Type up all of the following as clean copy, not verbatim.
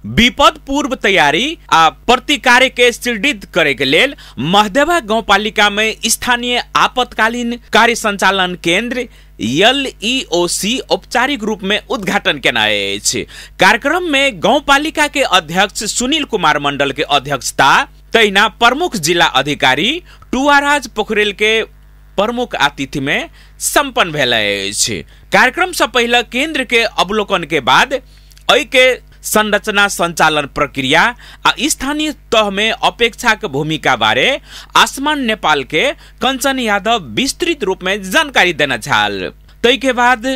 विपद पूर्व तैयारी आ प्रतिकार्य के सुदृढ़ करे के लेल महदेवा गाउँपालिका में स्थानीय आपतकालीन कार्य संचालन केंद्र एलईओसी औपचारिक रूप में उद्घाटन केने अछि। कार्यक्रम में गाउँपालिका के अध्यक्ष सुनील कुमार मंडल के अध्यक्षता तहिना प्रमुख जिला अधिकारी टुवाराज पोखरेल के प्रमुख अतिथि में संपन्न भेल अछि। कार्यक्रम से पहले केंद्र के अवलोकन के बाद एहि के संरचना संचालन प्रक्रिया आ स्थानीय तह में अपेक्षा के भूमिका बारे आसमान नेपाल के कंचन यादव विस्तृत रूप में जानकारी देना छाल। तै के बाद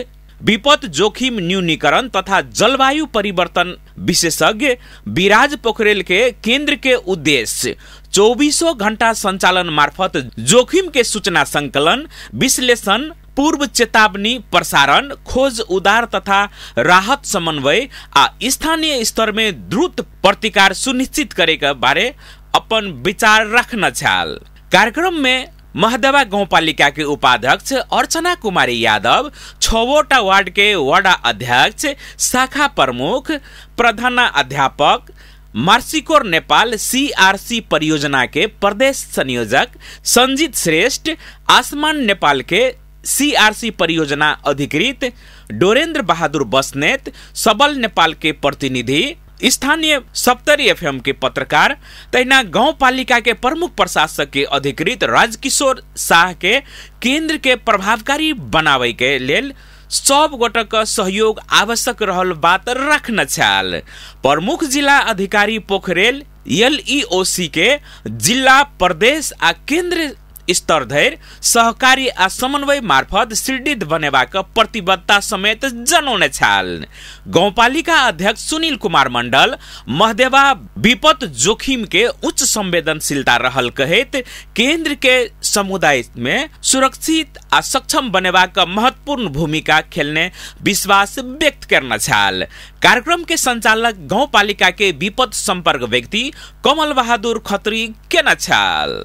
विपद जोखिम न्यूनीकरण तथा जलवायु परिवर्तन विशेषज्ञ विराज पोखरेल के केंद्र के उद्देश्य 24 घंटा संचालन मार्फत जोखिम के सूचना संकलन, विश्लेषण, पूर्व चेतावनी प्रसारण, खोज उदार तथा राहत समन्वय आ स्थानीय स्तर में द्रुत प्रतिकार सुनिश्चित करे के बारे अपन विचार रखना छाल। कार्यक्रम में महदेवा गाउँपालिका के उपाध्यक्ष अर्चना कुमारी यादव, 6वटा वार्ड के वडा अध्यक्ष, शाखा प्रमुख, प्रधानाध्यापक, मार्सिकोर नेपाल सीआरसी परियोजना के प्रदेश संयोजक संजीत श्रेष्ठ, आसमान नेपाल के सीआरसी परियोजना अधिकृत डोरेन्द्र बहादुर बस्नेत, सबल नेपाल के प्रतिनिधि, स्थानीय सप्तरी एफएम के पत्रकार तहिना गाउँपालिका के प्रमुख प्रशासक के अधिकृत राजकिशोर शाह के केंद्र के प्रभावकारी बनावे के लेल सब गोटक सहयोग आवश्यक रहल बात रखना छाल। प्रमुख जिला अधिकारी पोखरेल एलईओसी के जिला, प्रदेश आ केंद्र स्तर धरि सहकारी आ समन्वय मार्फत सुदृढ़ बनेबाक प्रतिबद्धता समेत जनौने छाल। गाउँपालिका अध्यक्ष सुनील कुमार मंडल महदेवा विपद जोखिम के उच्च संवेदनशीलता रहल कहैत केंद्र के समुदाय में सुरक्षित आ सक्षम बनेबाक महत्वपूर्ण भूमिका खेलने विश्वास व्यक्त करना छाल। कार्यक्रम के संचालक गाउँपालिका के विपद संपर्क व्यक्ति कमल बहादुर खत्री केना छाल।